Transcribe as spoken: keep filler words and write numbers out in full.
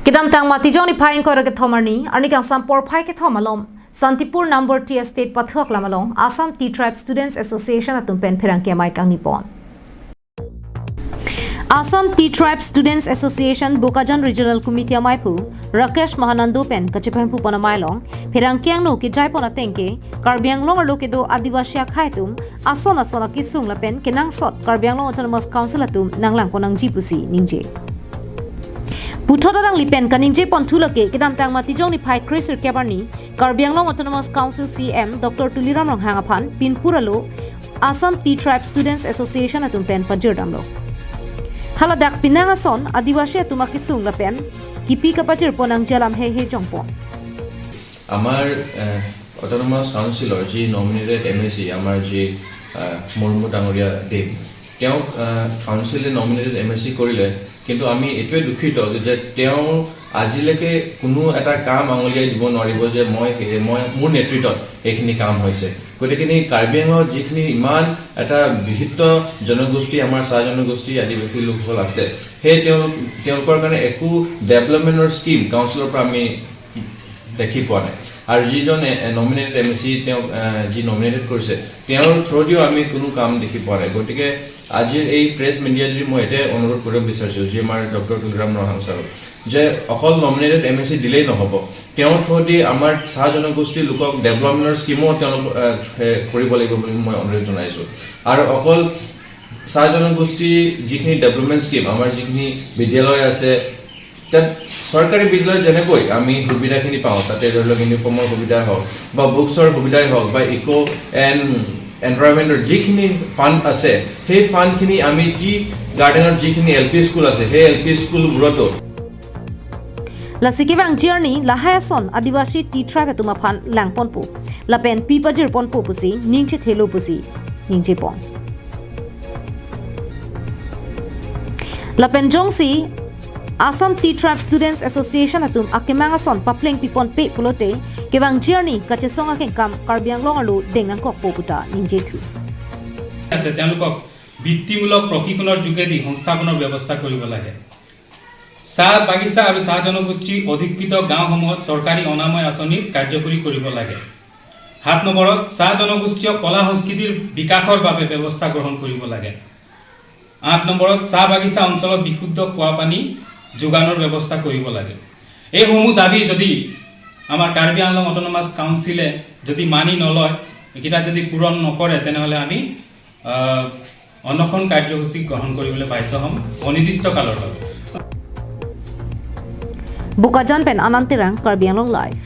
Kedamtang Matijong niphai ingkoi ra kethom arni, arni kangsam porphai kethom alom, Santipur number T estate pathu aklam along Assam Tea Tribe Students Association atum pen pherangke amei kangni pon. Assam Tea Tribe Students Association Bokajan Regional Committee ameiphu Rakesh Mahanando pen kachepahemphu pon amei along pherangke angno kejai pon ateng ke Karbi Anglong arlo kedo Adivasi akhei atum ason ason akesung lapen kenangsot Karbi Anglong Autonomous Council atum nanglang pon nangji pusi ningje. Puthot alangli pen kaningje ponthu lake kedamtang Matijong niphai kre-sirkep arni Karbi Anglong Autonomous Council C M Doctor Tuliram Ronghang aphan pinpur alo Assam Tea Tribe Students Association atum pen pajirdamlo. Haladak penang ason Adivasi atum akesung lapen kipi kapajir pon nangji alam heihe jongpon. আমাৰ অট'নমাছ কাউন্সিলৰ যি nominated M A চি, আমাৰ যি আহ, মুৰ্মু ডাঙৰীয়া দেৱ, তেওঁক কাউন্সিলে nominated M A চি কৰিলে, কিন্তু আমি এইটোৱে দুখিত যে তেওঁ আজিলৈকে কোনো এটা কাম আঙুলিয়াই দিব নোৱাৰিব যে মই সেই- মই মোৰ নেতৃত্বত এইখিনি কাম হৈছে। গতিকে এই কাৰ্বি আংলঙত যিখিনি ইমান এটা বৃহত্ত জনগোষ্ঠী, আমাৰ চাহ জনগোষ্ঠী, আদিবাসী লোকসকল আছে, সেই তেওঁলোক তেওঁলোকৰ কাৰণে একো ডেভেলপমেণ্টৰ স্কিম কাউন্সিলৰ পৰা আমি দেখি পোৱা নাই। আৰু যিজন নমিনেটেড এম এ চি তেওঁ আহ, যি নমিনেটেড কৰিছে, তেওঁৰ থ্ৰুদিও আমি কোনো কাম দেখি পোৱা নাই। গতিকে আজিৰ এই প্ৰেছ মিডিয়াত যদি মই এটাই অনুৰোধ কৰিব বিচাৰিছোঁ যে আমাৰ ডক্টৰ তুলিৰাম ৰংহাং ছাৰক, যে অকল নমিনেটেড এম এ চি দিলেই নহ'ব, তেওঁৰ থ্ৰুদি আমাৰ চাহ জনগোষ্ঠীৰ লোকক ডেভেলপমেণ্টৰ স্কিমো তেওঁলোক আহ, এ, কৰিব লাগিব বুলি মই অনুৰোধ জনাইছোঁ। আৰু অকল চাহ জনগোষ্ঠী যিখিনি ডেভেলপমেণ্ট স্কিম, আমাৰ যিখিনি বিদ্যালয় আছে, তাত চৰকাৰী বিদ্যালয়ত যেনেকৈ আমি সুবিধাখিনি পাওঁ, তাতে ধৰি লওক ইউনিফৰ্মৰ সুবিধা হওক বা বুকছৰ সুবিধাই হওক বা ইক' এণ্ড এনভাইৰনমেণ্টৰ যিখিনি ফাণ্ড আছে, সেই ফাণ্ডখিনি আমি টি গাৰ্ডেনত যিখিনি এল পি স্কুল আছে, সেই এল পি স্কুলবোৰতো Lasi kevangji arni lahai ason Adivasi Tea Tribe atum aphan lang ponpo lapen pi pajir ponpo pusi ningje thelo pusi ningje pon. Lapen jongsi Assam Tea Tribe Students Association atum akemang ason papleng pi ponpe pulote kevangji arni kachesong akengkam Karbi Anglong arlo deng nangkokpo puta ningje thu. আছে তেওঁলোকক বৃত্তিমূলক প্ৰশিক্ষণৰ যোগেদি সংস্থাপনৰ ব্যৱস্থা কৰিব লাগে। চাহ বাগিচা আৰু চাহ জনগোষ্ঠী অধিকৃত গাঁওসমূহত চৰকাৰী অনাময় আঁচনি কাৰ্যকৰী কৰিব লাগে। সাত নম্বৰত চাহ জনগোষ্ঠীয় কলা সংস্কৃতিৰ বিকাশৰ বাবে ব্যৱস্থা গ্ৰহণ কৰিব লাগে। আঠ নম্বৰত চাহ বাগিচা অঞ্চলত বিশুদ্ধ খোৱা পানী যোগানৰ ব্যৱস্থা কৰিব লাগে। এইসমূহ দাবী যদি আমাৰ কাৰ্বি আংলং অট'নমাছ কাউন্সিলে যদি মানি নলয়, এইকেইটা যদি পূৰণ নকৰে, তেনেহ'লে আমি আহ, অনশন কাৰ্যসূচী গ্ৰহণ কৰিবলৈ বাধ্য হ'ম অনিৰ্দিষ্ট কালৰ বাবে। Bokajan pen Anand Terang, Karbi Anglong Live.